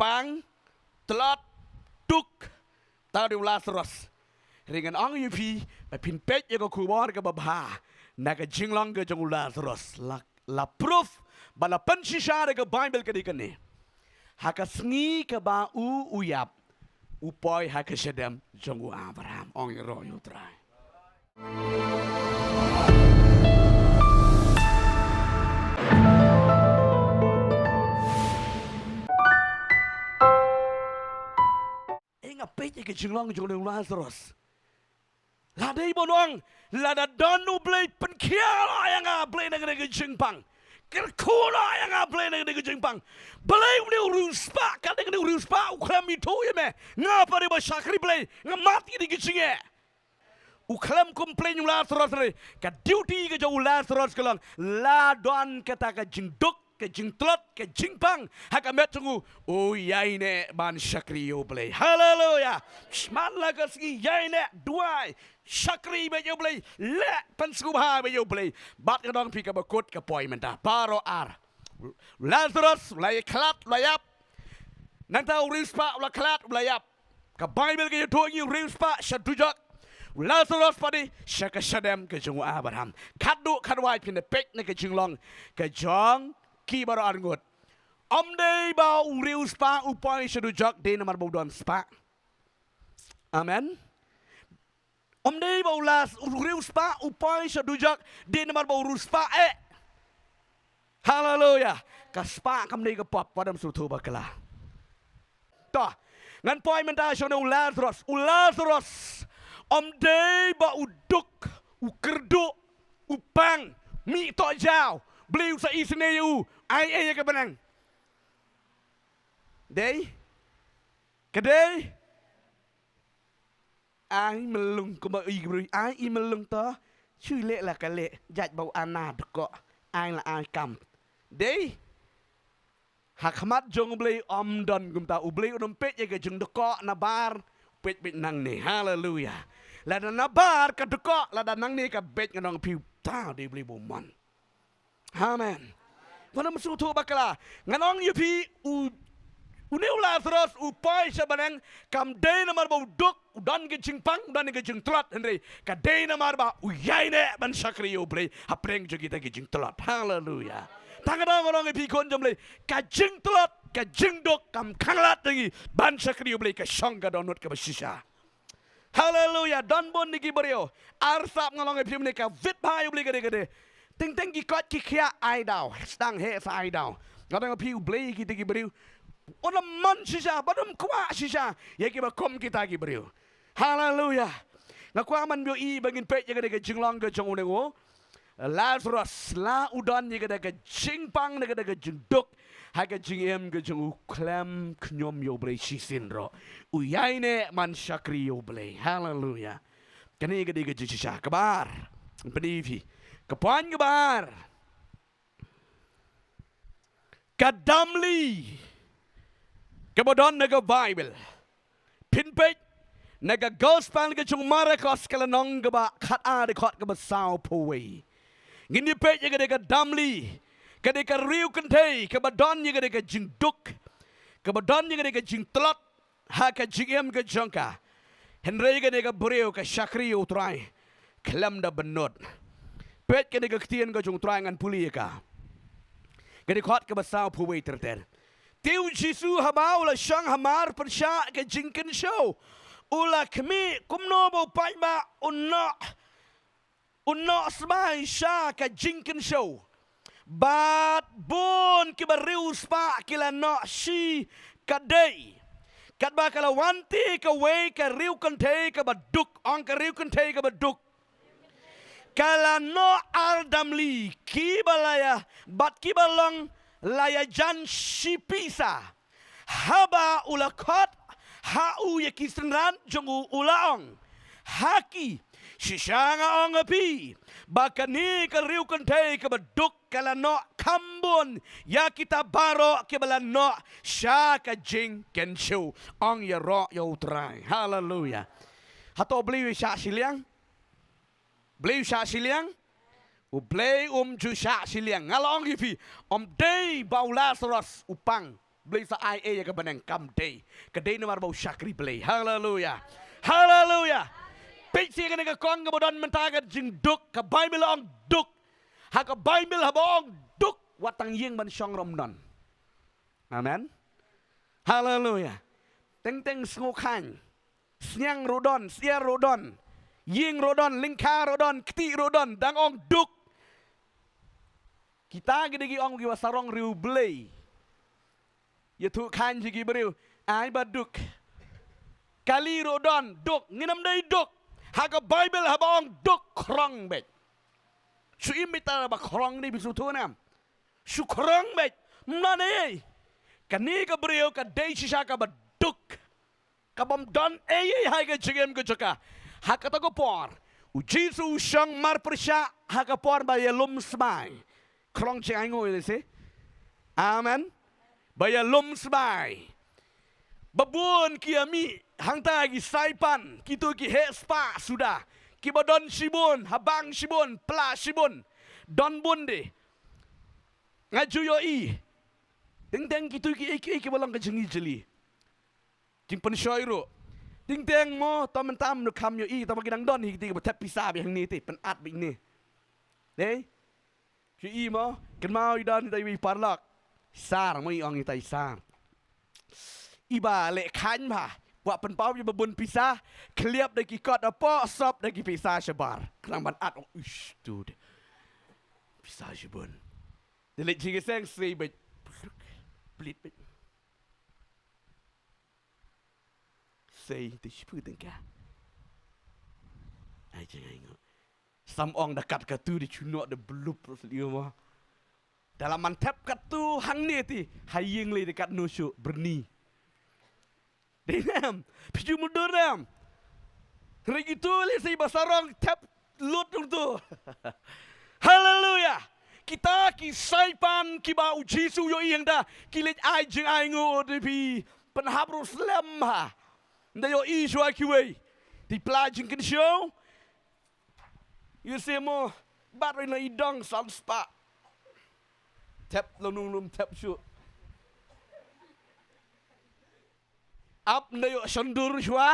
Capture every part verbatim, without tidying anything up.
pang, tlot, duk, ta u dei u Lasaros. Hynrei ngan ong ïa phi, ba phin peit ïa ka khubor kaba bha na ka jinglong ka jong u Lasaros. La, la proof, ba la pynshisha da ka Baibl ka dei kane. Ha ka sngi kaba u, u ïap, u poi ha ka shadem jong u Abraham. Ong ïaroh ïa u Trai. Ïa nga peit ïa ka jinglong jong u Lasaros. Lada i ba ong, lada don u Blei pynkhiah ïa nga Blei na kane ka jingpang. Kyrkhu ïa nga Blei na kane ka jingpang. Blei u dei u riewspah, ka dei u riewspah, u khlem ithuh ïa me. Nga pat dei ba shakri Blei, nga mad ïa kane ka jingeh. U khlem complain u Lasaros re, ka duty ka jong u Lasaros ka long, la don kata ka jingduk, ka jingtlot, ka jingpang ha ka met jong u, u ïaineh ban shakri ïa u Blei. Haleluya. Shman la ka sngi ïaineh, duwai, shakri bad ïa u Blei, leh pynsngewbha bad ïa u Blei. Bad ka dang phi kaba kut ka poi mynta. Baroh ar. Lasaros, u la ïakhlad, u la ïap. Nangta u riewspah, u la khlad, u la ïap. Ka Baibl ka ïathuh ïa ngi u riewspah sha dujok. U Lasaros pat dei sha ka shadem ka jong u Abraham. Khatduh khatwai phin da peit na ka jinglong ka jong ki baroh arngut. Ym dei ba u riewspah u poi sha dujok dei namar ba u don spah. Amen. Ym dei ba u Las, u riewspah u poi sha dujok dei namar ba u riewspah eh. Haleluya. Ka spah kam dei ka pop, wat ym sngewthuh bakla. To, ngan poi mynta sha une u Lasaros. U Lasaros ym dei ba u duk, u kyrduh, u pang, mih tohjaw, Blei u sa isynei ïa u, ai ei ïa ka bneng. Dei? Ka dei? Ai mlung kumba i briew, ai i mlung to. Shu leh la ka leh, jait ba u ana dkoh. Ai la ai kam. Dei? Ha khmat jong u Blei ym don kumta, u Blei un ym peit ïa ka jingdkoh nabar, peit peit nangne. Haleluya. Lada nabar ka dkoh, lada nangne ka beit ngan ong phi, ta dei u Blei ba u mon. Amen. Wat ym sngewthuh bakla. Ngan ong ïa phi u, une u Lasaros u poi sha bneng kam dei namar ba u duk, u don ka jingpang, u don ka jingtlot, hynrei ka dei namar ba u ïaineh ban shakri ïa u Blei hapdeng jong kita ki jingtlot. Haleluya. Tang ka daw ngan ong ïa phi khun jong u Blei, ka jingtlot, ka jingduk kam khanglad ïa ngi ban shakri ïa u Blei, ka shong ka dohnud kaba shisha. Haleluya. Don bun na ki briew. Arsap nga ong ïa phi mynne ka bit bha ïa u Blei ka dei ka dei. Teng teng ki koit ki khiah ai daw. Sdang heh sa ai daw. Nga ong ïa phi u Blei kita ki briew un ym mon shisha, bad un ym kwah shisha ïa kiba kum kita ki briew. Haleluya. Nga kwah ban ïohi ba ngin peit ïa ka dei ka jinglong ka jong u nongwei. Lasaros, la u don ïa ka dei ka jingpang, ïa ka dei ka jingduk ha ka jingim ka jong u, khlem khñium ïa u Blei shisien ruh. U ïaineh ban shakri ïa u Blei. Haleluya. Kane ka dei ka jingshisha. Kaba ar. Pyni phi. Ka point kaba ar. Ka damli kaba don na ka Baibl. Phin peit na ka Gospel ka jong u Markos ka lynnong kaba khat ar, dkhot kaba sawphew wei. Ngin ïa peit ïa ka dei ka damli, ka dei ka riewkynthei kaba don ïa ka dei ka jingduk, kaba don ïa ka dei ka jingtlot ha ka jingim ka jong ka. Hynrei kane ka briew ka shakri ïa u Trai khlem da bynnud. Peit kane ka ktien ka jong u Trai, ngan pule ïa ka. Ka dkhot kaba sawphew wei ter ter. Te u Jisu haba u la shong hamar pyrshah ka jingkynshew, u la khmih kumno ba u paidbah un noh, un noh smai sha ka jingkynshew. Bad bun kiba riewspah ki la noh shi katdei. Katba ka la wan te kawei ka riewkynthei kaba duk, ong ka riewkynthei kaba duk, ka la noh ar damli, kiba la ïa, bad kiba long la ïajan shi pisa. Haba u la khot ha u ïa ki synran jong u, u la ong ha ki, shisha nga ong ha phi, ba kane ka riewkynthei kaba duk ka la noh kham bun ïa kita baroh kiba la noh sha ka jingkynshew. Ong ïaroh ïa u Trai. Haleluya. Hato Blei u ïa shah shiliang? Blei u shah shiliang? U Blei um ju shah shiliang. Nga la ong ïa phi, ym dei ba u Lasaros u pang, Blei sa ai ei ïa ka bneng, kam dei. Ka dei namar ba u shakri Blei. Haleluya. Haleluya. Peit sha kane ka kong kaba don mynta ka jingduk, ka Baibl ong duk. Ha ka Baibl haba ong duk, wat tang ïing ban shong ruh ym don. Amen. Haleluya. Teng teng sngewkhan. Sniang ruh don, syiar ruh don. Ïing ruh don, lyngkha ruh don, kti ruh don, dang ong duk. Kita ki dei ki ong kiba sarong riewblei. Ïathuh khan sha ki briew, ai ba duk. Kali ruh don, duk, ngin ym dei duk. Ha ka Baibl haba ong duk, khrong beit. Shu im beit, tang ba khrong dei, phi sngewthuh ne em? Shu khrong beit. Ym don ei ei. Kane ka briew ka dei shisha kaba duk. Ka bym don ei ei ha ka jingim ka jong ka. Ha kata ka por, u Jisu u shong marpyrshah ha ka por ba ïalum smai. Khrong jingainguh ïa lei se. Amen. Ba ïalum smai. Ba bun ki ïa mih hangta, ki saipan, kito ki heh spah suda. Kiba don shibun, ha bank shibun, pla shibun. Don bun de. Nga ju ïohi. Teng teng kito ki ei ki ei kiba long ka jingijli. Jingpynshoi ruh. Teng teng mo, to mynta ym kham ïohi, to ba ki dang don hi kito kiba thep pisa beit hangne te, pynat beit hangne. Dei? Shu i mo, kynmaw i don itai i paralok. Sar mo, i ong itai sar. Iba leh khain bha. Kwah pynpaw ïa ba bun pisa, khliap da ki kot hapoh, sop da ki pisa shabar. Khnang ban at, oh, ish, tu de. Pisa shibun. Da leit jingïaseng sei beit. Plit beit. Sei te shiphew tyngka. Ai jingainguh. Sam ong da kat katu da chunoh da blup ruh sliu mo. Da la man thep katu hangne te ha ïing lei da katno shuh byrni. Dei ne em? Phi ju mutdur ne em? Hynrei kitu lei sei ba sarong thep lut hangtu. Haleluya. Kita ki saipan kiba u Jisu u ïohi hangta ki leit ai jingainguh, te phi pynhap ruh slem ha. Ynda ïohi shuwa kiwei. Te pla jingkynshew. Ïohsngew mo, bat ruh ïa i dong san spah. Thep lyngnum lyngnum thep shuh. Ap ynda ïoh shondur shuwa.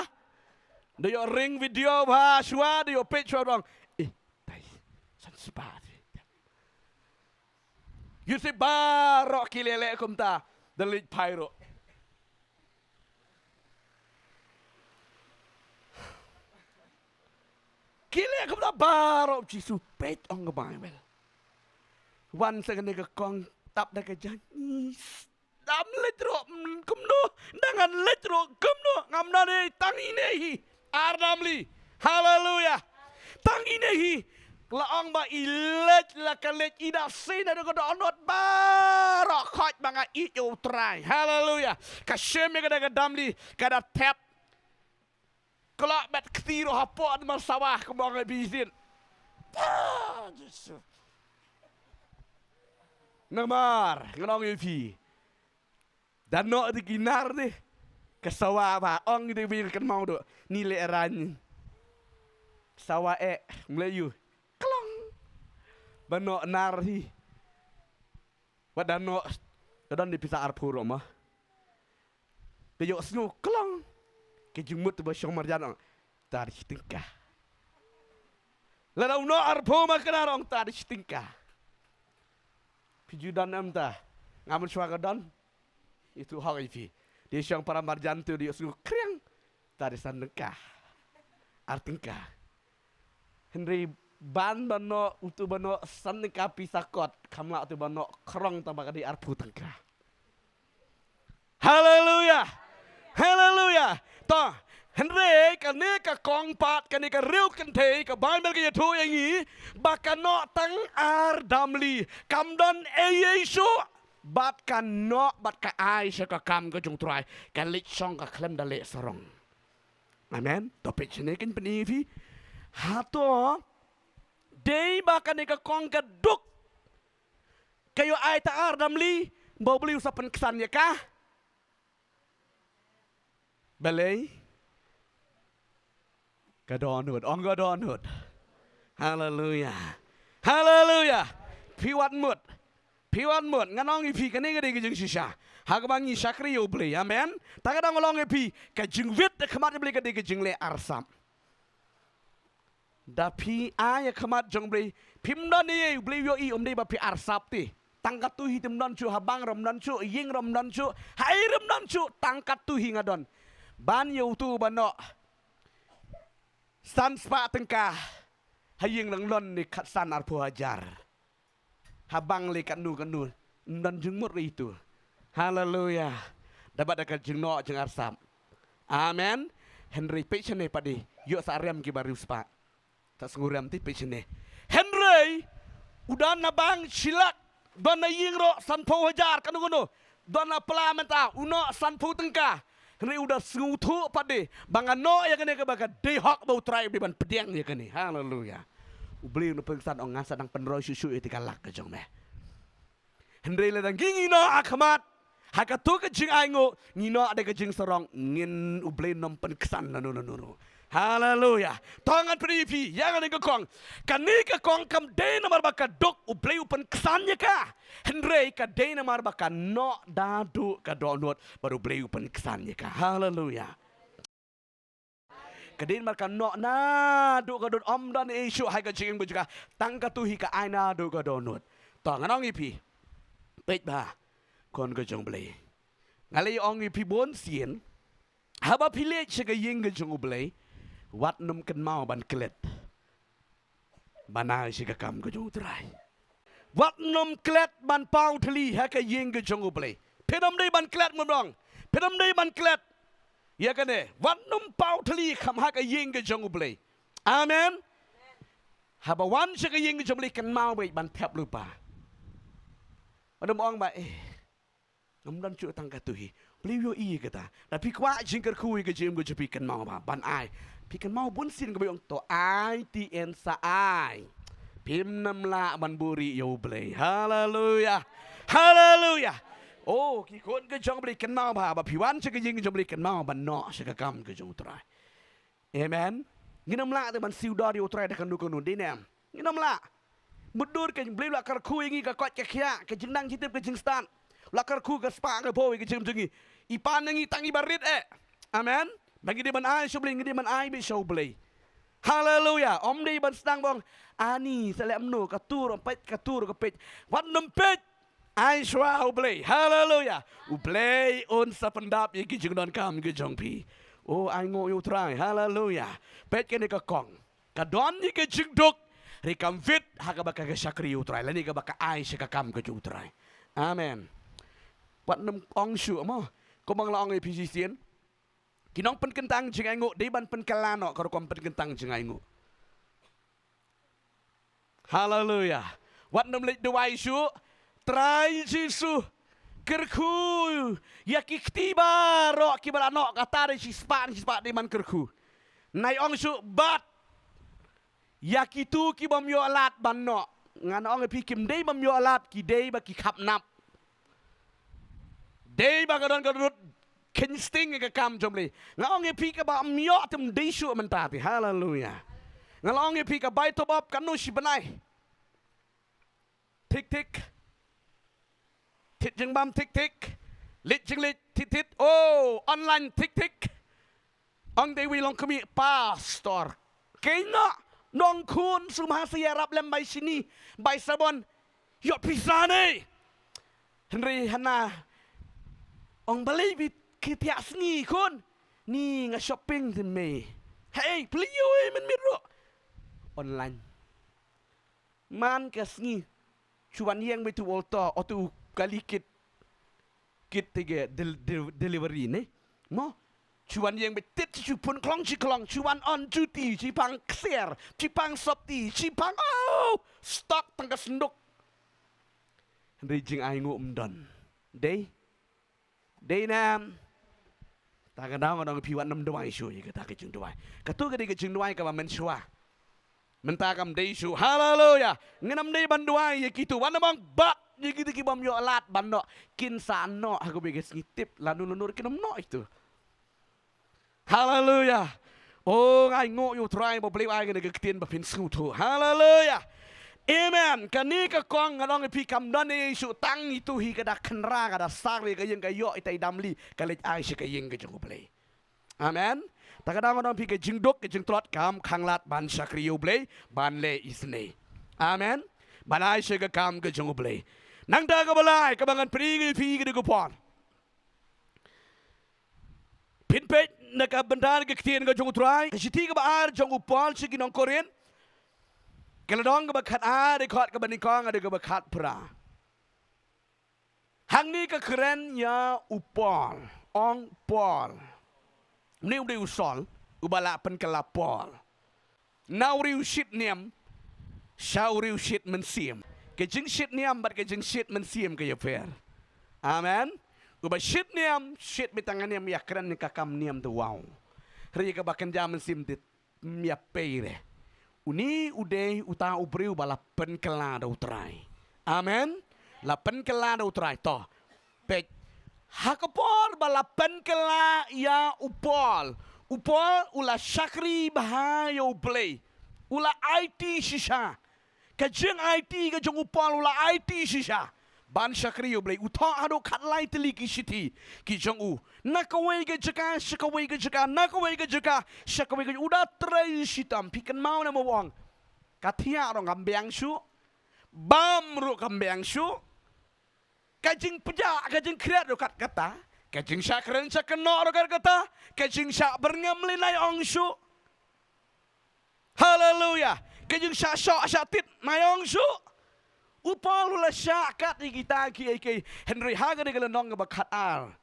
Ynda ïoh ring video bha shuwa, ynda ïoh peit shuwa dong. Eh, tai, san spah. Ïohsngew baroh ki leh leh kumta. Da leit phai ruh. Ki leh kumta baroh, Jisu peit ong ka Baibl. Wan sa kane ka kong tap da ka jaiñ. Dam leit ruh, mm, kumno, dang ngan leit ruh kumno, ngam don ei, tang ine hi. Ar damli. Haleluya. Tang ine hi. La ong ba i leit, la ka leit, i da sien da ka dohnud baroh khoit ba nga ïeit ïa u Trai. Haleluya. Ka shim ïa ka da ka damli, ka da thep. Klok bet kti ruh hapoh, da man sawa kumba ong ïa phi sien. Ah, Jisu. Namar ngan ong ïa phi. Da noh te ki nar te. Ka sawa ba ong te, phi kynmaw duh. Ni leh rang. Sawa eh, mlei yu. Klong. Ba noh nar hi. Wat da noh, ka don de pisa arphew ruh ma. Ka ïohsngew klong. Ka jingmut ba shong marjan ong, ta da shi tyngka. Lada u noh arphew ma ka nar ong ta da shi tyngka. Phi ju don em ta? Ngam shuwa ka don. Itu hok ïa phi. Te shong para marjan tu de ïohsngew kriang. Ta da san tyngka. Ar tyngka. Hynrei ban ba noh, utu ba noh san tyngka pisa kot, kham lah utu ba noh khrong tang ba ka dei arphew tyngka. Haleluya. Haleluya. To, hynrei kane ka kong pat, kane ka riew kynthei, ka Baibl ka ïathuh ïa ngi ba ka noh tang ar damli. Kam don ei ei shuh. Bad ka noh, bad ka ai sha ka kam ka jong u Trai. Ka leit shong ka khlem da leh sarong. Amen. To peit shane, kan pyni phi. Hato dei ba kane ka kong ka duk, ka ïoh ai ta ar damli, ba U Blei u sa pynksan ïa ka? Balei? Ka dohnud. Ong ka dohnud. Haleluya. Haleluya. Phi wat mut. Phi wan mut, ngan ong ïa phi kane ka dei ka jingshisha ha kaba ngi shakri ïa U Blei. Amen. Tang ka dang long ïa phi, ka jingwit ha khmat U Blei ka dei ka jingleh arsap. Da phi ai ha khmat jong U Blei, phim don ei ei, U Blei u ïohi, ym dei ba phi arsap te. Tang katto hi te ym don shuh, ha bank ruh ym don shuh, ïing ruh ym don shuh, ha ei ruh ym don shuh, tang katto hi nga don. Ban ïa uto ba noh san spah tyngka, ha ïing dang don ne khatsan arphew hajar. Ha bank lei katno katno, ym don jingmut ruh ïa uto. Haleluya. Da bad da ka jingnoh jingarsap. Amen. Hynrei peit shane pat de, ïoh sa riam kiba riewspah. Ta sngew riam te, peit shane. Hynrei u don na bank shi lak, don na ïing ruh sanphew hajar, kano kano. Don na pla mynta, u noh sanphew tyngka. Hynrei u da sngewthuh pat de ba nga noh ïa kane kaba ka dei hok ba U Trai u dei ban pdiang ïa kane. Haleluya. U Blei u nongpynksan, ong, nga sa dang pynroi shuh shuh ïa kata ka lak ka jong me. Hynrei lada ngi, ngi noh ha khmat ha kato ka jingainguh, ngi noh da ka jingsarong, ngin, U Blei un ym pynksan lano lano ruh. Haleluya. To ngan pyni ïa phi ïa kane ka kong. Kane ka kong kam dei namar ba ka duk U Blei u pynksan ïa ka. Hynrei ka dei namar ba ka noh naduh ka dohnud bad U Blei u pynksan ïa ka. Haleluya. Ka dei namar ka noh naduh ka dohnud, ym don ei ei shuh ha ka jingim ka jong ka. Tang katto hi ka ai naduh ka dohnud. To ngan ong ïa phi. Peit bha, khun ka jong U Blei. Nga la ong ïa phi bun sien, haba phi leit sha ka ïing ka jong U Blei, wat nym kynmaw ban klet, ban ai sha ka kam ka jong U Trai. Wat nym klet ban paw thylli ha ka ïing ka jong U Blei. Phin ym dei ban klet, mut ong. Phin ym dei ban klet ïa kane. Wat nym paw thylli kham ha ka ïing ka jong U Blei. Amen. Haba wan sha ka ïing ka jong U Blei, kynmaw beit ban thep lypa. Wat nym ong ba, eh, ngam don shuh tang katto hi. U Blei u ïohi ïa kata. Da phi kwah jingkyrkhu ïa ka jingim ka jong phi, kynmaw bha ban ai. Phi kynmaw bun sien kaba ong, to ai, te yn sa ai. Phim nym lah ban buhrieh ïa U Blei. Haleluya. Haleluya. Oh, ki khun ka jong U Blei, kynmaw bha, ba phi wan sha ka ïing ka jong U Blei, kynmaw ban noh sha ka kam ka jong U Trai. Amen. Ngin ym lah te ban siew dor ïa U Trai da kano kano, dei ne em? Ngin ym lah. Mutdur ka jong U Blei u la kyrkhu ïa ngi, ka koit ka khiah, ka jingnang jingtip, ka jingstad. U la kyrkhu ka spah ka bor ïa ka jingim jong ngi. I pan ïa ngi tang iba rit eh. Amen. Ba ngi dei ban ai sha U Blei, ngi dei ban ai beit sha U Blei. Haleluya. Ym dei ban sdang ba ong, ani, sa leh kumno, kato ruh peit, kato ruh ka peit. Wat nym peit. Ai shuwa ha U Blei. Haleluya. U Blei un sa pyndap ïa ki jingdonkam ki jong phi. Oh, ainguh ïa U Trai. Haleluya. Peit kane ka kong. Ka don ïa ka jingduk, hynrei kam wit ha kaba ka, ka shakri ïa U Trai, lane kaba ka ai sha ka kam ka jong U Trai. Amen. Wat nym ong shuh mo. Kumba nga la ong ïa phi shisien. Ki nongpynkyntang jingainguh dei ban pynkylla noh ka rukom pynkyntang jingainguh. Haleluya. Wat nym leit duwai shuh. Trai Jisu, kyrkhu ïa ki kti baroh kiba la noh, kata dei shispah, shispah dei ban kyrkhu. Nai ong shuh, bat ïa kito ki bym ïoh lad ban noh. Ngan ong ïa phi, kim dei bym ïoh lad, ki dei ba ki khapnap. Dei ba ka don ka dohnud kheiñ sting ïa ka kam jong U Blei. Nga ong ïa phi, kaba ym ïoh te ym dei shuh mynta te. Haleluya. Nga la ong ïa phi, ka bai top up katno shi bnai. Thik thik. Thied jingbam thik thik. Leit jingleit thik thik. Oh, online thik thik. Ong dei wei long kmie, pastor. Keiñ noh, nongkhun sum ha sa ïarap lem bai shini, bai sabon. Ïoh pisa ne. Hynrei hana ong balei bit ki thiah sngi khun. Ni nga shopping te mei. Hei, plie ïoh ei mynmiet ruh. Online. Man ka sngi. Shu wan ïeng beit u auto, auto u kali kit. Kit te ge del-, del-, delivery ne. Mo. Shu wan ïeng beit tit, shu pun klong, shu klong, shu wan on duty, shu pang ksiar, shu pang sopti, shu pang, oh, stock tang ka senduk. Hynrei jingainguh ym don. Dei. Dei ne em? Ta ka daw nga ong ïa phi, wat nym duwai shuh ïa kata ka jingduwai. Kato ka dei ka jingduwai kaba mynshuwa. Mynta kam dei shuh. Haleluya. Ngin ym dei ban duwai ïa kito. Wat nym ong bat ïa kito ki bym ïoh lad ban noh. Kin sa noh ha kawei ka sngi, tip lano lano ruh kin ym noh ito. Haleluya. Oh, nga ainguh ïa U Trai ba U Blei u ai kane ka ktien ba phin sngewthuh. Haleluya. Amen. Kane ka kong nga ong ïa phi kam don ei ei shuh, tang ito hi ka da khynra, ka da sar ïa ka ïing, ka ïoh ita i damli, ka leit ai sha ka ïing ka jong U Blei. Amen. Ta ka daw nga ong ïa phi ka jingduk ka jingtlot kam khang lad ban shakri ïa U Blei, ban leh isynei. Amen. Ban ai sha ka kam ka jong U Blei. Nangta kaba lai kaba ngan pyni ïa phi ka dei ka por. Phin peit na ka bynta ka ktien ka jong U Trai, ka shithi kaba ar jong u Paul sha ki nong Korinth, ka lynnong kaba khatar, dkhot kaba nyngkong haduh kaba khatphra. Hangne ka kren ïa u Paul, ong Paul. Une u dei u Saul, uba la pynkylla Paul. Na u riew shit niam, sha u riew shit mynsiem. Ka jingshit niam bad ka jingshit mynsiem ka ïapher. Amen. Uba shit niam, shit beit tang ha niam, ïakren ïa ka kam niam te waw. Hynrei kaba kynja mynsiem te ym ïapei re. Une u dei uta u briew ba la pynkylla da U Trai. Amen. La pynkylla da U Trai. To. Peit. Ha ka por ba la pynkylla ïa u Paul, u Paul u la shakri bha ïa U Blei. U la aiti shisha. Ka jingaiti ka jong u Paul u la aiti shisha ban shakri ïa U Blei. U thoh haduh khatlai tylli ki shithi ki jong u. Na kawei ka jaka sha kawei ka jaka, na kawei ka jaka sha kawei ka jaka. U da trei shitom. Phi kynmaw ne em ba ong, ka thiah ruh kam biang shuh. Bam ruh kam biang shuh. Ka jingpjah, ka jingkhriat ruh kat kata. Ka jingshah kren shah kynnoh ruh kat kata. Ka jingshah byrngem lyngngoh ym ong shuh. Haleluya. Ka jingshah shoh shah tit ym ong shuh. U Paul u la shah kat ïa kita kiei kiei. Hynrei ha kane ka lynnong kaba khatar,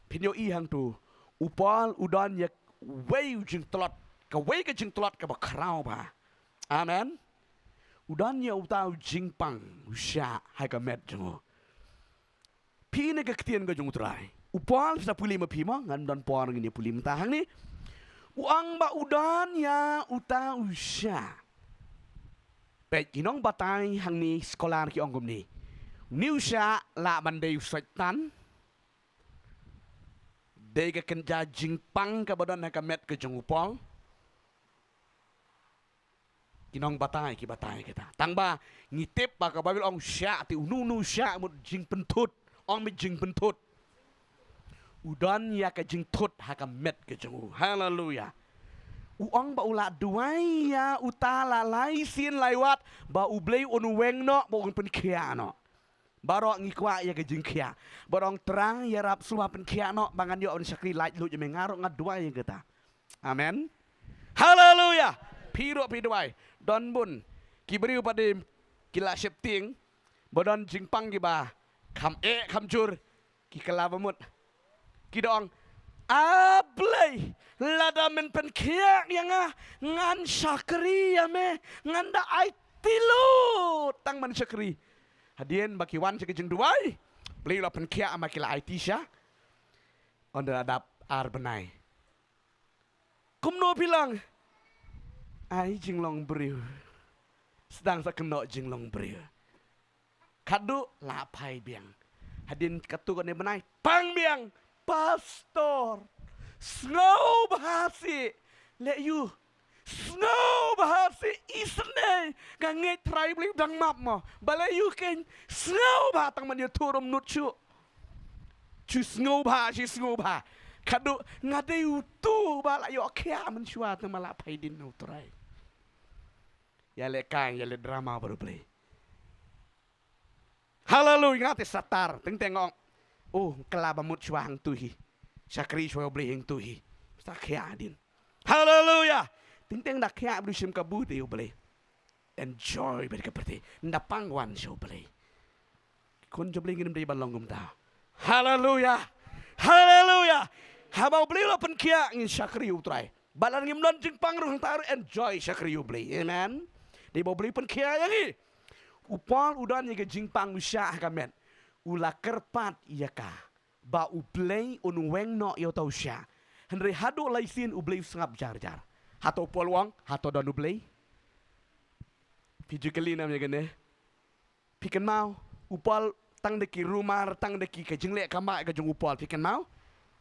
phin ïohi hangto, u Paul u don ïa uwei u jingtlot, kawei ka jingtlot kaba khraw bha. Amen. U don ïa uta u jingpang u shah ha ka met jong u. Phi ne ka ktien ka jong U Trai. U Paul, sa pule ma phi mo, ngam don por ngin ïa pule mynta hangne. U ong ba u don ïa uta u shah. Peit, ki nongbatai hangne, scholar ki ong kumne. Une u shah lah ban dei u Soitan. Dei ka kynja jingpang kaba don ha ka met ka jong u Paul. Ki nongbatai ki batai kita. Tang ba ngi tip ba ka Baibl ong shah, te uno uno u shah mut jingpynthut. Ong mut jingpynthut. U don ïa ka jingthut ha ka met ka jong u. Haleluya. U ong ba u la duwai ïa uta la lai sien lai wat ba U Blei un weng noh, ba un pynkhiah noh. Baroh ngi kwah ïa ka jingkhiah. Baroh ong Trai ïarap shuwa pynkhiah noh ba ngan ïoh ban shakri laitluid ïa me, nga ruh nga duwai ïa kata. Amen. Haleluya. Phi ruh phi duwai. Don bun ki briew pat de ki la sheptieng. Ba don jingpang kiba kham eh kham jur. Ki kylla ba mut. Ki da ong, A Blei, lada men pynkhiah ïa nga, ngan shakri ïa me, ngan da aiti lut tang ban shakri. Hadien ba ki wan sha ka jingduwai, Blei u la pynkhiah, ma ki la aiti sha. Ynda la dap ar bnai. Kumno phi long? Ai jinglong briew. Sdang sa kynnoh jinglong briew. Khadduh la phai biang. Hadien katto katne bnai pang biang. Pastor, sngewbha seh. Leh ïu. Sngewbha seh, isynei. Nga ngeit Trai Blei u dang map mo. Balei ïu keiñ? Sngewbha, tang ban ïathuh ruh ym nud shuh. Shu sngewbha, shu sngewbha. Khadduh nga dei uto ba la ïoh khiah mynshuwa, tang ba la phai dien na U Trai. Ïalehkai, ïaleh drama baroh Blei. Haleluya, nga te satar, teng teng ong. Oh, kylla ba mut shuwa hangto hi. Shakri shuwa Blei hangto hi. Sa khiah dien. Haleluya. Teng teng da khiah ba u shim kabu te ïa U Blei. Enjoy bad ka pyrthei. Nda pang wan sha U Blei. Khun jong U Blei ngim dei ban long kumta. Haleluya. Haleluya. Haba U Blei u la pynkhiah ngin shakri U Trai. Bad lada ngim don jingpang ruh hangta ruh enjoy shakri U Blei. Amen. Dei ba U Blei pynkhiah ïa ngi. U Paul u don ïa ka jingpang u shah ha ka met. U la kyrpad ïa ka ba U Blei un weng noh ïa uta u shah. Hynrei haduh lai sien U Blei u sngap jar jar. Hato u Paul u ong, hato don U Blei? Phi ju kylli nam ïa kane. Phi kynmaw, u Paul tang da ki rumor, tang da ki ka jingleh ka mah ka jong u Paul, phi kynmaw?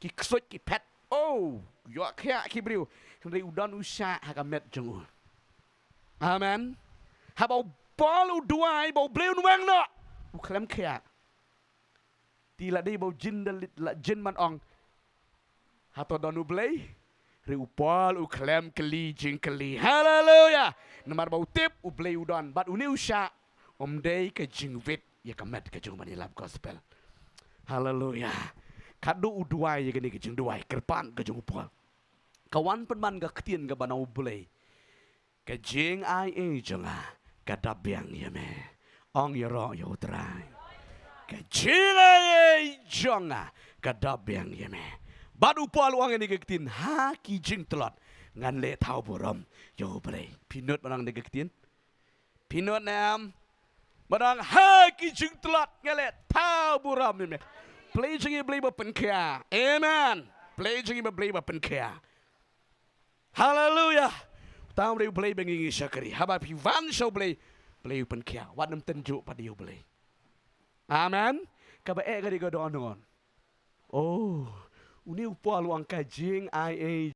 Ki ksuid ki phet. Oh, ïoh khiah ki briew. Hynrei u don u shah ha ka met jong u. Amen. Haba u Paul u duwai ba U Blei un weng noh. U khlem khia. Te la dei ba u jin da leit, la jin ban ong, hato don U Blei? Hynrei u Paul u khlem kylli jingkylli. Haleluya. Namar ba u tip U Blei u don. Bad une u shah, um dei ka jingwit ïa ka met ka jong u ban ïalap gospel. Haleluya. Katno u duwai ïa kane ka jingduwai kyrpang ka jong u Paul. Ka wan pynban ka ktien kaba na U Blei. Ka jingai ei jong nga ka da biang ïa me. Ong ïaroh ïa U Trai. Ka jingai ei jong nga ka da biang ïa me. Bad u Paul u ong ïa kane ka ktien, ha ki jingtlot ngan leh thaw burom ïa U Blei. Phi nud ba ong ïa kane ka ktien? Phi nud ne em? Ba ong ha ki jingtlot ngan leh thaw burom ïa me. Blei jong ngi Blei ba pynkhia. Amen. Blei jong ngi Blei ba pynkhia. Haleluya. Tang U Blei, U Blei ba ngi ngi shakri. Haba phi wan sha U Blei, Blei u pynkhia. Wat nym tynjuh pat ïa U Blei. Amen. Kaba eh ka dei ka dohnud. Oh, une u Paul u ong ka jingai ei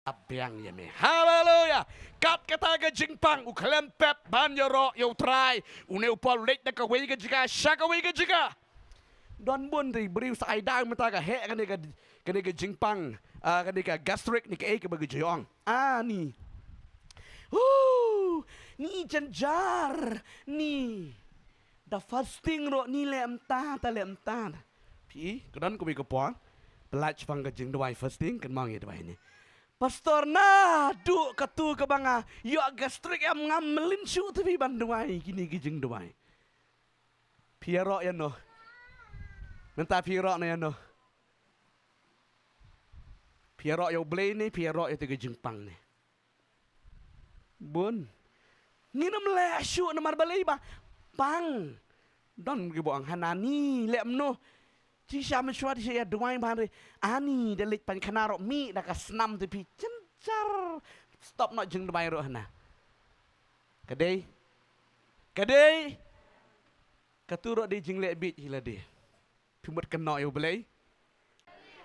da biang ïa me. Haleluya. Kat kata ka jingpang u khlem pep ban ïaroh ïa U Trai. Une u Paul u leit na kawei ka jaka sha kawei ka jaka. Don bun te briew sa ai dang mynta ka heh kane ka, kane ka jingpang, ah, kane ka gastric ne kaei kaba ki ju ong. Ah, ni. Hu, ni jynjar, ni. Da fasting ruh ni leh mynta, ta leh mynta. Phi, ka don kawei ka por. Pynlait shaphang ka jingduwai fasting, kynmaw ïa duwai ni. Pastor, naduh katu kaba nga ïoh gastric em, ngam mlien shuh te phi ban duwai kine ki jingduwai. Phi ïaroh ïano? Mynta phi ïaroh noh ïano? Phi ïaroh ïa U Blei ne phi ïaroh ïa kata ka jingpang ne? Bun. Ngin ym leh shuh namar balei ba pang. Don kiba ong hanani leh kumno. Jingshisha mynshuwa te shu ïa duwai bha re. Ani da leit pynkhana ruh mih da ka snam te phi jynjar. Stop noh jingduwai ruh hana. Ka dei? Ka dei? Katu ruh dei jingleh bieit hi lade. Phi mut kynnoh ïa U Blei.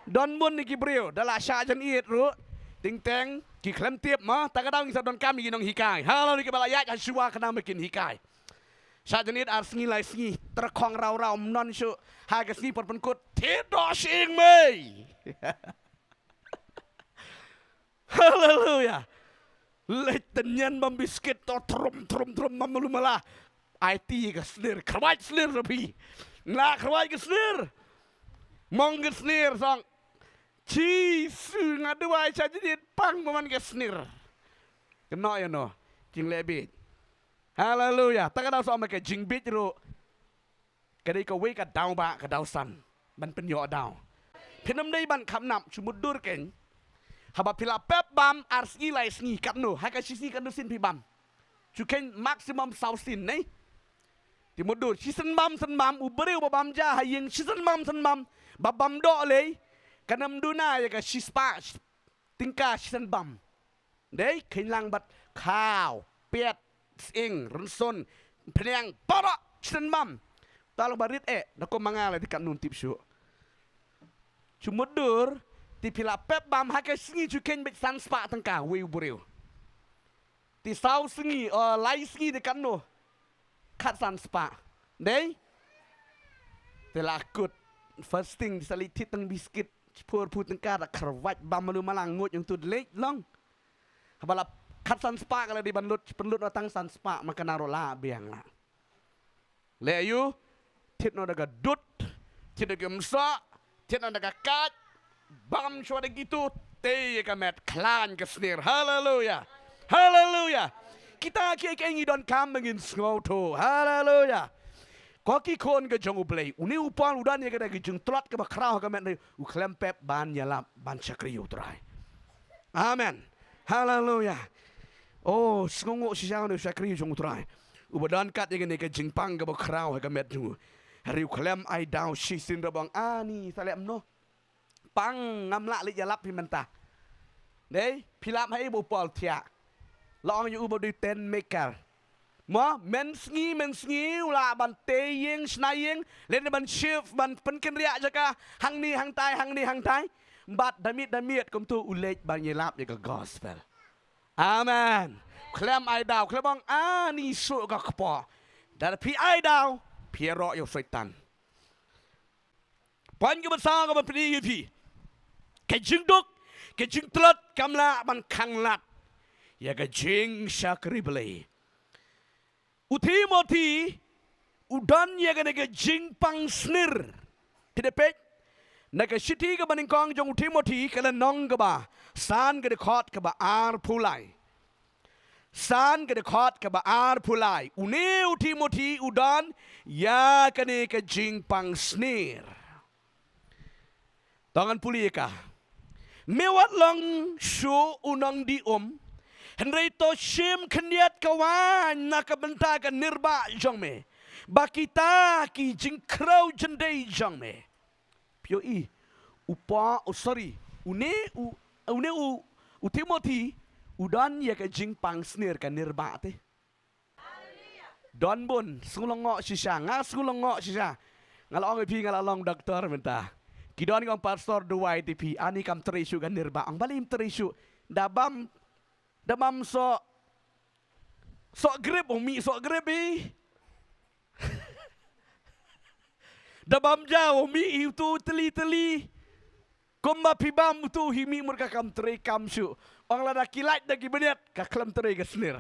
Don bun ki briew da la shah jan ïeit ruh. Teng teng ki khlem tip mo, ta ka daw ngi sa donkam ïa ki nonghikai. Haleluya, kiba la ïaid ha shuwa khnang ba kin hikai. Shah jan ïeit ar sngi lai sngi, tyrkhong raw raw, ym don shuh. Ha ka sngi por pynkut, thied doh shyieng mei. Haleluya. Leit tynñian bam biskit to thrum thrum thrum bam malu mala. Ai ti ka snir, khrwai snir na phi. Na khrwai ka snir. Mong ka snir song. Jisu, nga duwai sha jadit pang ba man ka snir. Kynnoh ïano, jingleh bieit. Haleluya. Ta ka daw song ma ka jingbieit ruh. Ka dei kawei ka daw ba ka daw san ban pynïoh daw. Phin ym dei ban kham nap, shu mutdur kein. Haba phi la pep bam ar sngi lai sngi katno, ha ka shi sngi katno sien phi bam. Shu kein maximum saw sien ne. Te mutdur, shisien bam sien bam, u briew ba bam ja ha ïing shisien bam sien bam, ba bam doh lei, kan ym duna ïa ka shispah tyngka shisien bam. Dei, kheiñ lang bad khaw, piat, sying, rynsun, phniang, baroh shisien bam. Ta long ba rit eh, da kum ma nga la dei katno ym tip shuh. Shu mutdur, te phi la pep bam ha ka sngi shu kheiñ beit san spah tyngka, wei u briew. Te saw sngi, o, lai sngi dei katno. Khatsan spah. Dei? Te la kut. Fasting, te sa leit thied tang biskit. Shiphew arphew tyngka da khrwai bam malu mala, nguid ïa utu leit long. Haba la khatsan spah ka la dei ban lut, pynlut noh tang san spah, ma ka na ruh la biang la. Leh aïu, thied noh da ka dud, thied da ka msah, thied noh da ka kait, bam shuwa da kitu, tei ïa ka met, khlaiñ ka snir. Haleluya. Haleluya. Kita kiei kiei ngi donkam ba ngin sngewthuh. Haleluya. Ko ki khun ka jong U Blei, une u Paul u don ïa kata ka jingtlot kaba khraw ha ka met, u khlem pep ban ïalap ban shakri ïa U Trai. Amen. Haleluya. Oh, sngewnguh shisha une u shakri jong U Trai. Uba don kat ïa kane ka jingpang kaba khraw ha ka met jong u. Hynrei u khlem ai daw shisien da ba ong ani sa leh kumno. Pang, ngam lah leit ïalap hi mynta. Dei, phi lap ha ei ba u Paul thiah. La ong ïa u ba u dei tent maker. Mo, mynsngi, mynsngi, u lah ban tei ïing, shna ïing, lane ban shift, ban pynkynriah jaka, hangne, hangtai, hangne, hangtai. Bad da miet, da miet, kumtu u leit ban ïalap ïa ka gospel. Amen. Khlem ai daw, khlem ong ani suk ka kpoh. Da phi ai daw, phi ïaroh ïa u Soitan. Pyn ki bynta ka ban pyni ïa phi. Ka jingduk, ka jingtlot kam lah ban khanglad ïa ka jingshakri Blei. U Timothi u don ïa kane ka jingpang sner. Phi da peit na ka shithi kaba nyngkong jong u Timothi ka lynnong kaba san ka dkhot kaba arphew lai. San ka dkhot kaba arphew lai. Une u Timothi u don ïa kane ka jingpang sner. To ngan pule ïa ka. Me wat long shuh u nongdih um, hynrei to shim khyndiat ka waiñ na ka bynta ka nirbah jong me, ba kita ki jingkhrew jyndei jong me. Phi ïohi, u Paul, oh, sorry, une u, une u, u Timothi u don ïa ka jingpang sner ka nirbah te. Don bun, sngewlyngngoh shisha, nga sngewlyngngoh shisha. Nga la ong ïa phi nga la long doktor mynta. Ki don ki ong pastor duwai ïa phi, ani kam trei shuh ka nirbah. Ong balei ym trei shuh? Da bam, da bam soh, soh grip, ong mih soh grip i. Da bam ja, ong mih i utu tylli tylli. Kumba phi bam utu hi mih mut ka kam trei kam shuh. Ong lada ki lait da ki bniat ka khlem trei ka sner.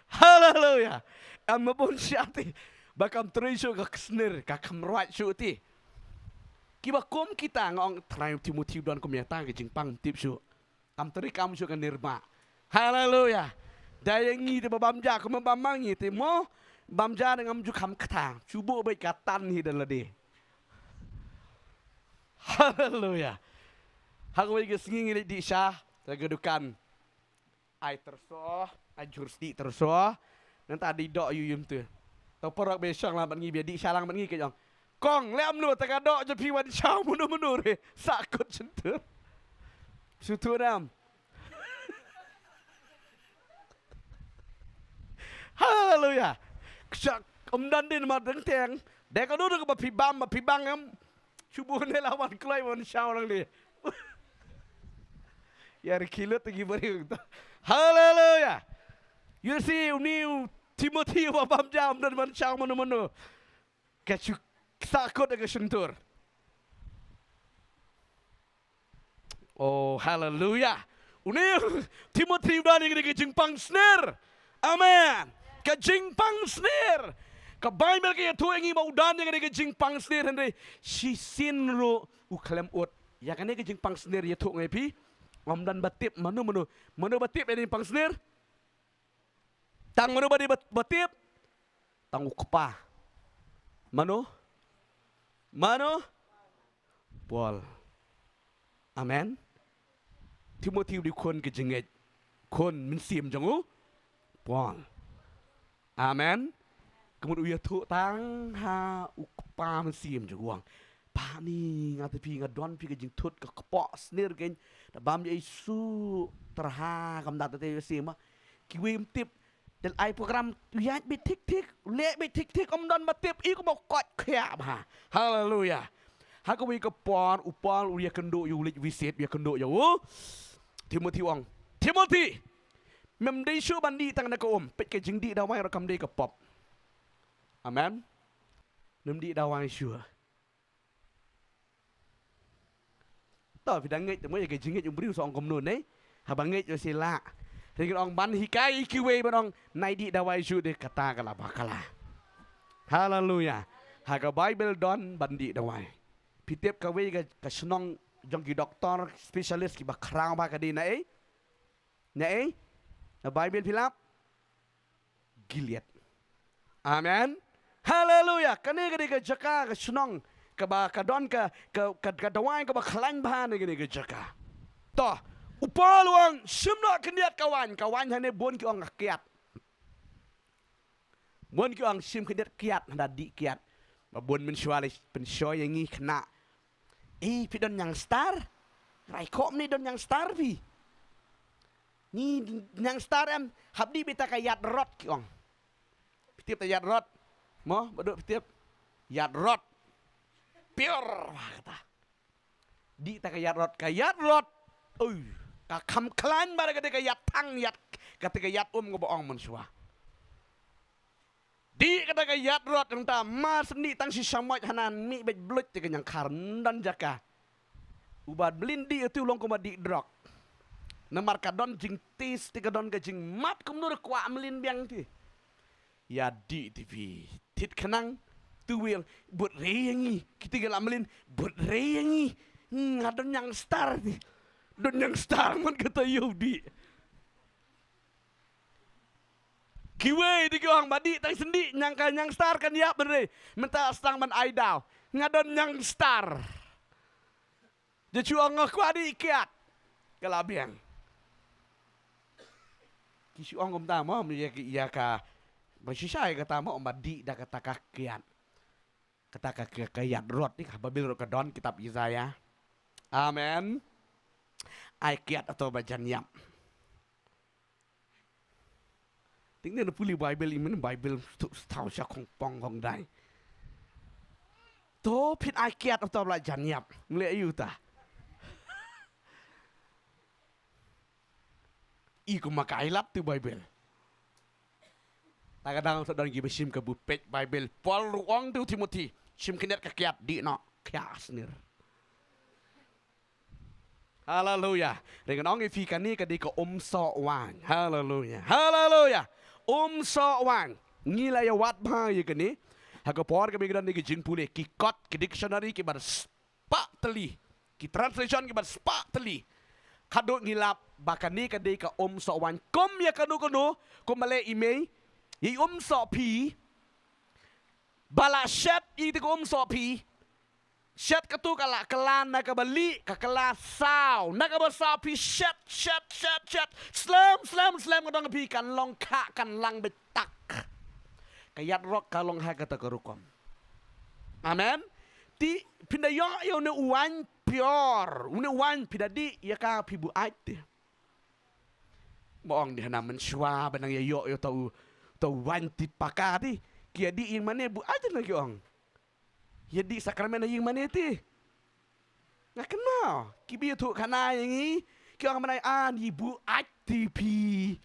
Haleluya. Em, ma bun sha te ba kam trei shuh ka sner, ka khlem ruat shuh te. Kiba kum kita nga ong trai Timothi u don kum ïa ta ka jingpang tip shuh. Kam trei kam shuh ka nirbah. Haleluya. Da ïa ngi te ba bam ja kumba bam ma ngi te mo. Bam ja da ngam ju kham kata. Shu buh beit ka tan hi da lade. Haleluya. Ha kawei ka sngi ngi leit dih sha ha ka dukan. Ai tyrso, ai jhur sdih tyrso. Nangta dih doh ïu ïum te. To paralok ba shong lang bad ngi, ba dih sha lang bad ngi ka ong, "Kong, leh kumno, te ka doh jong phi wan shaw mano mano re." Sahkut shyntur. Shu tu nam. Haleluya. Kshak, ym don dien ma dang teng. Dei kano kano kaba phi bam, ba phi bam em. Shu bun ne la wan kloi wan shaw lang de. Ïa ri khilot ki bari. Haleluya. You see, une u Timothi ba bam ja ym don wan shaw mano mano. Ka shu sahkut ka shyntur. Oh, haleluya. Une u Timothi u don ïa ka jingpang sner. Amen. Ka jingpang sner. Ka Baibl ka ïathuh ïa ngi ba u don ïa ka jingpang sner, hynrei shisien ruh u khlem ud. Ïa kane ka jingpang sner ïathuh nga ïa phi. Ym don ba tip mano mano. Mano ba tip ïa ka jingpang sner? Tang mano ba dei ba, ba tip? Tang u kpa. Mano? Mano? Paul. Amen. Timothi u dei khun ka jingngeit, khun mynsiem jong u Paul. Amen. Ka mut u ïathuh tang ha u kpa mynsiem jong u, u ong, "Pa ni, nga te phi, nga don phi ka jingthut ka kpoh sner kein, da bam ïa i suk tyrha kam da te te ïa siem." Kiwei ym tip. Dei ai program u ïaid beit thik thik, u leh beit thik thik, ym don ba tip, i kumba u koit khia bha. Haleluya. Ha kawei ka por u Paul u ïakynduh ïa u leit visit, u ïakynduh ïa u Timothi, u ong, "Timothi, mem dei shuh ban dih tang na ka um, peit ka jingdih dawai ruh kam dei ka pop." Amen. Mem dih dawai shuh. To, phi da ngeit te mo ïa ka jingngeit u briew sa ong kumno ne. Haba ngeit u sila. Ring ong ban hikai ïa kiwei ban ong nai dih dawai shuh de, kata ka la bakla. Haleluya. Ha ka Baibl don ban dih dawai. Phi tip kawei ka, ka shnong jong ki doktor specialist kiba khraw bha ka dei naei? Naei? Na Baibl phi lap? Gilead. Amen. Haleluya. Kane ka dei ka jaka, ka shnong kaba ka don ka, ka, ka, ka dawai kaba khlaiñ bha na kane ka jaka. To, u Paul u ong shim noh khyndiat ka waiñ, ka waiñ hangne bun ki ong ka kiad. Bun ki ong shim khyndiat kiad, hynda dih kiad. Ba bun mynshuwa leh pynshoi ïa ngi khynnah. Eh, phi don ñiang star? Rai khop ni don ñiang star phi. Ni ñiang star em, hap dih beit ta ka ïatrot ki ong. Phi tip ta ïatrot? Mo, baduk phi tip? Ïatrot. Pure, wah, kata. Dih ta ka ïatrot, ka ïatrot. Ui. Ka kham khlaiñ bad kata ka ïaid thang ïaid, kata ka ïaid um kaba ong mynshuwa. Dih kata ka ïaid rot, nangta mar shen dih tang shi shamoit hanan mih beit bluit te ka ñiangkhar, ym don jaka. Uba mlien dih ïa utu u long kum uba dih drok. Namar ka don jingtest te ka don ka jingmap kumno re kwah mlien biang te. Ïa dih te phi. Thied khnang. Tu wei ong, bud re ïa ngi. Kiti ki la mlien, bud re ïa ngi. Nga don ñiangstad te. Don ñiangstad man kata ïa u dih. Kiwei de ki ong ba dih tang shen dih, ñiang ka ñiangstad kan ïap ban re. Mynta sdang ban ai daw. Nga don ñiangstad. Te shu ong nga kwah dih kiad. Ka la biang. Ki shu ong kumta mo, ïa ki, ïa ka. Ba shisha ïa kata mo, ba dih da kata ka kiad. Kata ka, ka, ka ïaid rot te, ha Baibl ruh ka don, kitab Isaiah. Amen. Ai kiad hato ba jan ïap. Te ngin pule Baibl, i mane Baibl, tu, thaw sha khongpong khongdai. To phin ai kiad hato ba la jan ïap. Ngi leh aïu ta. I kum ma ka ai lad tu Baibl. Ta ka dang sa don kiba shim ka buh peit Baibl. Paul ruh ong te u Timothi. Shim khyndiat ka kiad, dih noh. Kiad snier. Haleluya. Ring ong ïa phi kane ka dei ka umsoh waiñ. Haleluya. Haleluya. Umsoh waiñ. Ngi la ïa wad bha ïa kane. Ha ka por kaba ngi don ïa ka jingpule ki kot, ki dictionary kiba spah tylli. Ki translation kiba spah tylli. Haduh ngi lap ba kane ka dei ka umsoh waiñ. Kum ïa kano kano, kum ba leh i mei, i umsoh phi. Ba la shet ïa kata ka umsoh phi. Shet katu ka la kylla na kaba lieh, ka kylla saw. Na kaba saw phi shet, shet, shet, shet. Slem, slem, slem ka dong phi kan long kha, kan lang beit tak. Ka ïaid rot ka long ha kata ka rukom. Amen. Te phin da ïoh ïa une u waiñ pior, une u waiñ phi da dih ïa ka phi buaid te. Mo ong dei hana mynshuwa ba nang ïa ïoh ïa uta u, uta u waiñ te paka te. Ki ïa dih ïing mane buaid te na ki ong. Ïa dih sakramen ha ïing mane te. Nga kynmaw, kiba ïathuh khana ïa ngi, ki ong mynne, ah, ngi buaid te phi.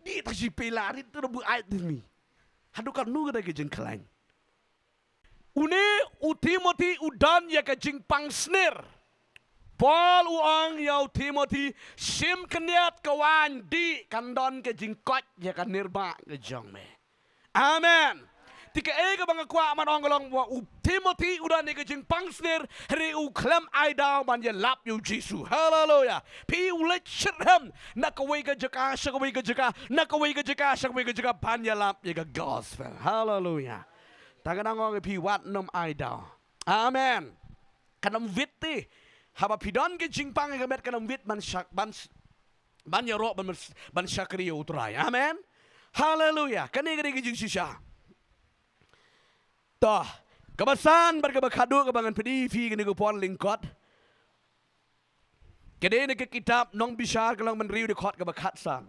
Dih tang shi pela rit te buaid te phi. Haduh katno ka dei ka jingkhlaiñ. Une u Timothi u don ïa ka jingpang snier. Paul u ong ïa u Timothi, shim khyndiat ka waiñ, dih, kan don ka jingkoit ïa ka nirbah ka jong me. Amen. Te kaei kaba nga kwah ban ong ka long ba u Timothi u don ïa ka jingpang snier, hynrei u khlem ai daw ban ïalap ïa u Jisu. Haleluya. Phi u leit shitrhem na kawei ka jaka sha kawei ka jaka, na kawei ka jaka sha kawei ka jaka ban ïalap ïa ka gospel. Haleluya. Ta ka dang ong ïa phi wat nym ai daw. Amen. Kan ym wit te. Haba phi don ka jingpang ïa ka met kan ym wit ban shak, ban sh-, ban ïaroh ban, ban shakri ïa u Trai. Amen. Haleluya. Kane ka dei ka jingshisha. To, kaba san bad kaba khatduh kaba ngan pyni ïa phi kane ka por lyngkot. Ka dei na ka kitab Nongbishar ka lynnong ba hynriew dkhot kaba khatsan.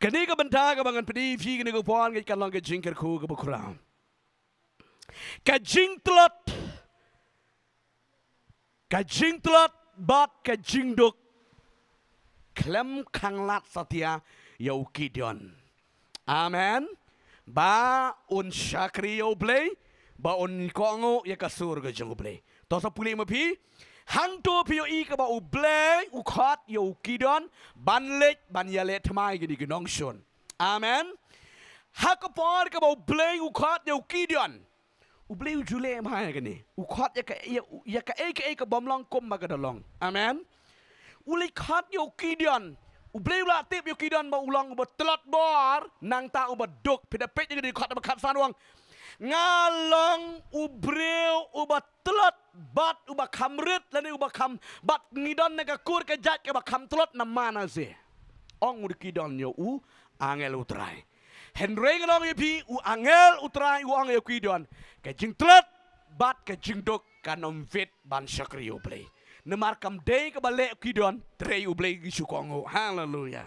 Kane ka bynta kaba ngan pyni ïa phi kane ka por ngeit kan long ka jingkyrkhu kaba khraw. Ka jingtlot, ka jingtlot bad ka jingduk khlem khanglad satia ïa u Gideon. Amen. Ba un shakri ïa U Blei, ba un kohnguh ïa ka sur ka jong U Blei. To sa pule ma phi, hangto phi ïohi kaba U Blei u khot ïa u Gideon ban leit ban ïaleh thymmai kine ki nongshun. Amen. Ha ka por kaba U Blei u khot ïa u Gideon, U Blei u ju leh bha ïa kane. U khot ïa ka, ïa, ïa kaei kaei ka bym long kumba ka da long. Amen. U leit khot ïa u Gideon. U Blei u la tip ïa u Gideon ba u long uba tlot bor, nangta uba duk. Phi da peit ïa kane, khot ba khatsan u ong, nga long u briew uba tlot bad uba kham rit lane uba kham, bad ngi don na ka kur ka jait kaba kham tlot na Manasseh. Ong u Gideon ïa u angel U Trai. Hynrei ngan ong ïa phi, u angel U Trai u ong ïa u Gideon, ka jingtlot bad ka jingduk kan ym wit ban shakri ïa U Blei. Namar kam dei kaba leh u Gideon, trei U Blei, ngi shu kohnguh. Haleluya.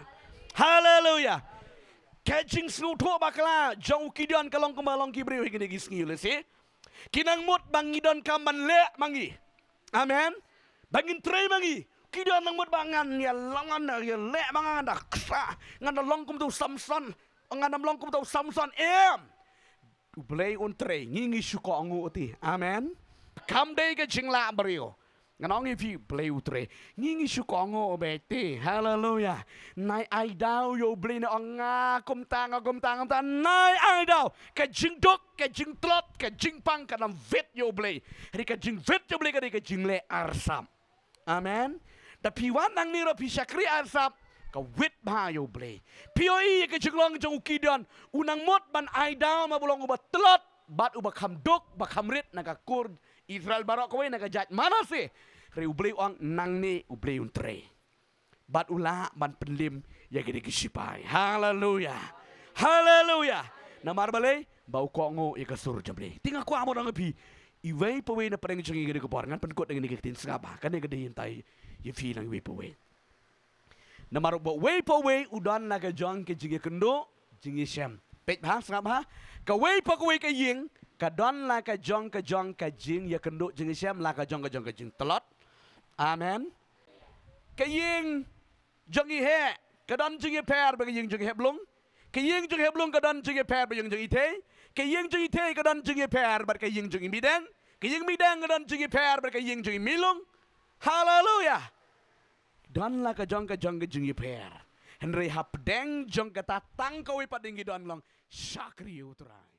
Haleluya. Ka jingsngewthuh bakla jong u Gideon ka long kumba long ki briew hi kine ki sngi, lehse ki nang mut ba ngi donkam ban leh ma ngi. Amen. Tang ngin trei ma ngi. Ki don nang mut ba ngan ïa long ngan ïa leh ma ngan da ksa. Ngan da long kum tu Samson. Ngan da long kum tu Samson. Em. U Blei un trei, ngi ngi shu kohnguh te. Amen. Kam dei ka jinglah briew. Ngan ong ïa phi Blei u trei. Ngi ngi shu kohnguh beit te. Haleluya. Nai ai daw ïa u Blei ne ong nga kumta nga kumta nga kumta. Nai ai daw. Ka jingduk, ka jingtlot, ka jingpang ka nang wit ïa u Blei. Hynrei ka jingwit ïa u Blei ka dei ka jingleh arsap. Amen. Da phi wan nangne ruh phi shakri arsap, ka wit bha ïa u Blei. Phi ïohi ïa ka jinglong jong u Gideon, u nang mut ban ai daw ma ba long uba tlot bad uba kham duk ba kham rit na ka kur Israel baroh kawei na ka jaid Manasseh. Hynrei u Blei u ong nangne u Blei un trei. Bad u lah ban pynlim ïa kine ki sipai. Haleluya. Haleluya. Namar balei? Ba u kohnguh ïa ka sur jong u Blei. Te nga kwah ban ong ïa phi, iwei pa iwei na pdeng jong ngi ha kane ka por, ngan pynkut da kine ki ktien, sngap bha. Kane ka dei hangtai ïa phi lang iwei pa iwei. Namar ba uwei pa uwei u don la ka jong ka jingïakynduh jingïashem. Peit bha, sngap bha. Kawei pa kawei ka ïing ka don la ka jong ka jong ka jingïakynduh jingïashem, la ka jong ka jong ka jingtlot. Amen. Ka ïing jong i heh ka don jingïapher bad ka ïing jong i heh blung. Ka ïing jong i heh blung ka don jingïapher bad ka ïing jong i thei. Ka ïing jong i thei ka don jingïapher bad ka ïing jong i mihdeng. Ka ïing mihdeng ka don jingïapher bad ka ïing jong i mihlung. Haleluya. Don la ka jong ka jong ka jingïapher. Hynrei hapdeng jong kata tang kawei pat dei ngi don long shakri ïa u Trai.